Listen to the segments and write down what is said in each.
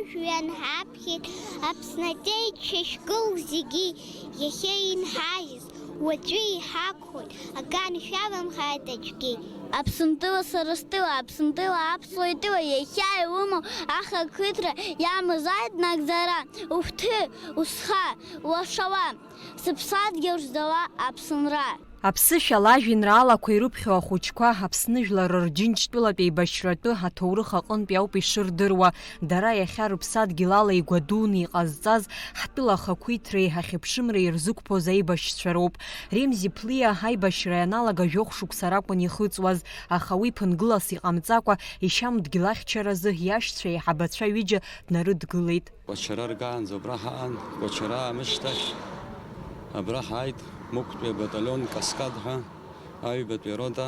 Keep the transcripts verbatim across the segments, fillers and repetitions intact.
Шәҩан ҳаԥхьеит, Аԥсны аҵеицәа шәгыл зегьы, иахьа инҳажьыз, уаҵәы иҳақәхоит, акы аншәаламхааит аӡәгьы. Аԥсынтәыла сара стәыла, Аԥсынтәыла аԥсуа итәыла, иахьа илымоу ахақәиҭра иамазааит нагӡара, ухәҭы, усха, лашала, сыԥсадгьыл ждала Аԥсынра. Аԥсышәала ажәеинраалақәа ирыԥхьо ахәыҷқәа Аԥсны жәлар рырџьынџьтәылатә еибашьратәы аҭоурых аҟынтәи ауп ишырдыруа. Дара иахьа рыԥсадгьыл ала игәадуны иҟазҵаз, ҳтәыла ахақәиҭреи ҳахьыԥшымреи ирзықәԥоз аибашьцәа роуп. Ремзи Ԥлиа аибашьра ианалага жәохә шықәса ракәын ихыҵуаз, аха уи ԥынгылас иҟамҵакәа, ишьам дгьыл ахьчаразы иашьцәа еиҳабацәа ҩыџьа днарыдгылеит. Кәачара ргаанӡа убра ҳаҟан, Кәачара аамышьҭахь абра ҳааит, Мықәтәи абаталион Каскад ҳәа, аҩбатәи арота,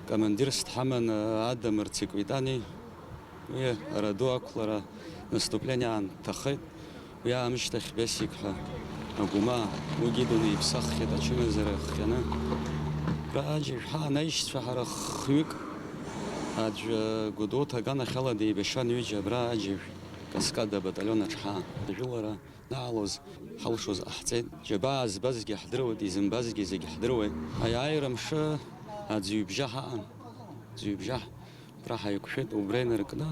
командирс дҳаман Адамыр Цикәитани, уи араду ақәлара наступление аан дҭахеит, уи аамышьҭахь Бесик ҳәа агәымаа, уигьы дунеиԥсаххьеит ачымазара хҟьаны. Абра аџьажә ҳаан аишьцәа ҳара хҩык аӡә Гәдоуҭа аганахьала деибашьуан ҩыџьа абра аџьажә. Каскад абаталион аҿҳа. Ажәылара наалоз ҳалшоз ҟаҳҵеит. Џьабаа збазгьы ҳдыруеит, изымбазгьы зегь ҳдыруеит. Аиааира мшы аӡҩыбжьа ҳаҟан. Ӡҩыбжьа ҳ-, убра ҳаиқәшәеит, убра инаркны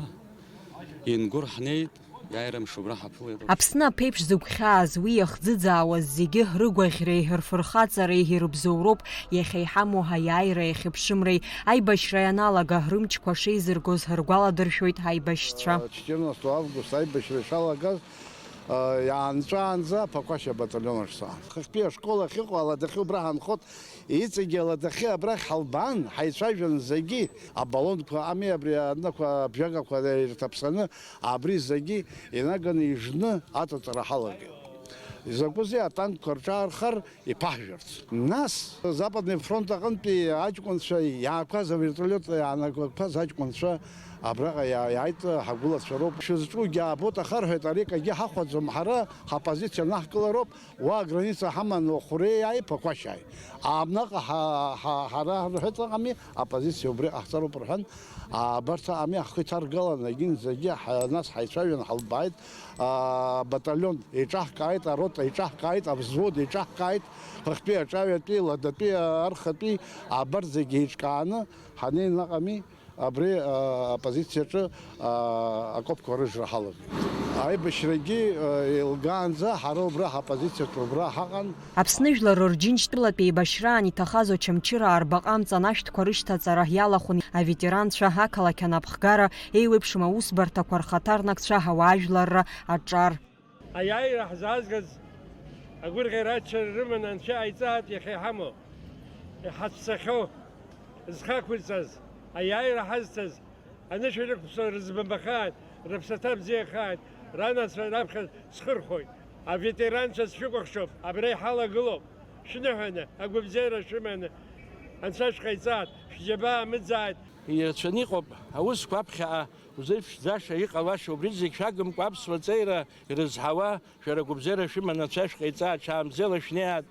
Ингәыр ҳнеит, иааира мшы убра ҳаԥылеит. Аԥсны аԥеиԥш зыгәхьааз, уи иахӡыӡаауаз зегьы рыгәаӷьреи рфырхаҵареи ирыбзоуроуп иахьа иҳамоу аиааира иахьыԥшымреи. Аибашьра ианалага, рымчқәа шеизыргоз ргәаладыршәоит аибашьцәа. Четырнадцатого августа аибашьра ишалагаз, иаанҵәаанӡа Ԥақәашь абаталион аҿы саан. Хыхьтәи ашкол ахьыҟоу аладахьы убра ҳанхот, иҵегьы аладахьы абрахь ҳалбаан, ҳаицәажәон зегьы, абалонқәа ами, абри анақәа, абжьагақәа ирҭаԥсаны, абри зегьы инаганы ижны аҵаҵара ҳалагеит. Изакәызеи атанкқәа рҿаархар, иԥаҳжәарц. Нас Западный фронт аҟынтәи аҷкәынцәа иаақәаз, авертолиот иаанагақәаз аҷкәынцәа абраҟа иаа-, иааит, ҳагәылацәа роуп. Шәызҿугьы аабоит, аха рҳәеит, ари акгьы ҳахәаӡом, ҳара ҳапозициа наҳкылароуп, уа аграница ҳаман Хәреиааи Ԥақәашьааи. Абнаҟа ҳа-, ҳа-, ҳара рҳәеит, ыҟами, апозициа убри ҟаҳҵароуп рҳәан, абарҭ ами ҳхы иҭаргалан, егьин зегьы ҳа-, нас ҳаицәажәан ҳалбааит. Абаталион еиҿаҳкааит, арота еиҿаҳкааит, авзвод еиҿаҳкааит, хыхьтәи аҿаҩатәи, ладатәи, архатәи, абарҭ зегьы еиҿкааны ҳанеи наҟ ами, абри, а, апозициаҿы, а, акопқәа рыжра ҳалагеит. Аибашьрагьы, а, еилгаанӡа ҳара убра ҳапозициаҿы убра ҳаҟан. Аԥсны жәлар рырџьынџьтәылатә еибашьраан иҭахаз Очамчыра арбаҟа амҵан ашәҭқәа рышьҭаҵара иалахәын аветеранцәа, ақалақь анапхгара, еиуеиԥшым аусбарҭақәа рхаҭарнакцәа, ауаажәларра аҿар. Аиааира ҳзаазгаз агәырӷьара аччара рыманы Анцәа иҟаиҵааит иахьа иҳамоу, иҳацәцахьоу, зхы ақәызҵаз, аиааира ҳазҭаз, анышә рықәԥсо рыӡбамбахааит, рыԥсаҭа бзиахааит, ранацәа раԥхьа схырхәоит. Аветеранцәа сшәыкәыхшоуп, абра иҳалагылоуп. Шәныҳәаны, агәабзиара шәыманы, Анцәа шәҟаиҵааит, шәџьабаа мыӡааит. Ирацәаны иҟоуп аусқәа аԥхьаҟа узеиԥшӡаша иҟалаша, убри зегь шәагымкәа аԥсуа ҵеира ирызҳауа, шәара гәыбзиара шәыманы Анцәа шәҟаиҵааит, шаамзеила шәнеиааит,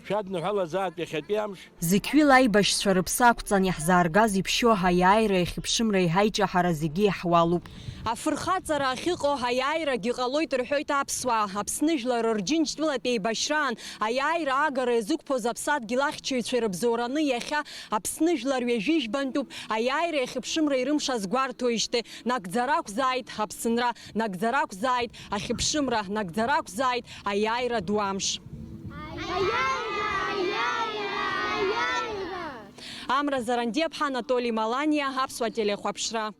шәадныҳәалазааит иахьатәи амш. Зықьҩыла аибашьцәа рыԥсы ақәҵан иаҳзааргаз иԥшьоу ҳаиааира иахьыԥшымреи ҳаиҷаҳара зегьы иаҳуалуп. Афырхаҵара ахьыҟоу ҳаиааирагьы ҟалоит рҳәоит аԥсуаа. Аԥсны жәлар рырџьынџьтәылатә еибашьраан аиааира агара иазықәԥоз аԥсадгьыл ахьчаҩцәа ирыбзоураны иахьа Аԥсны жәлар ҩажәи жәбантәуп аиааира иахьыԥшымра ирымшаз гәарҭоижьҭеи, нагӡара ақәзааит Аԥсынра, нагӡара ақәзааит ахьыԥшымра, нагӡара ақәзааит аиааира ду амш. Аиааира, аиааира, аиааира! Амра Зарандиаԥҳа, Анатоли Маланиа, Аԥсуа телехәаԥшра.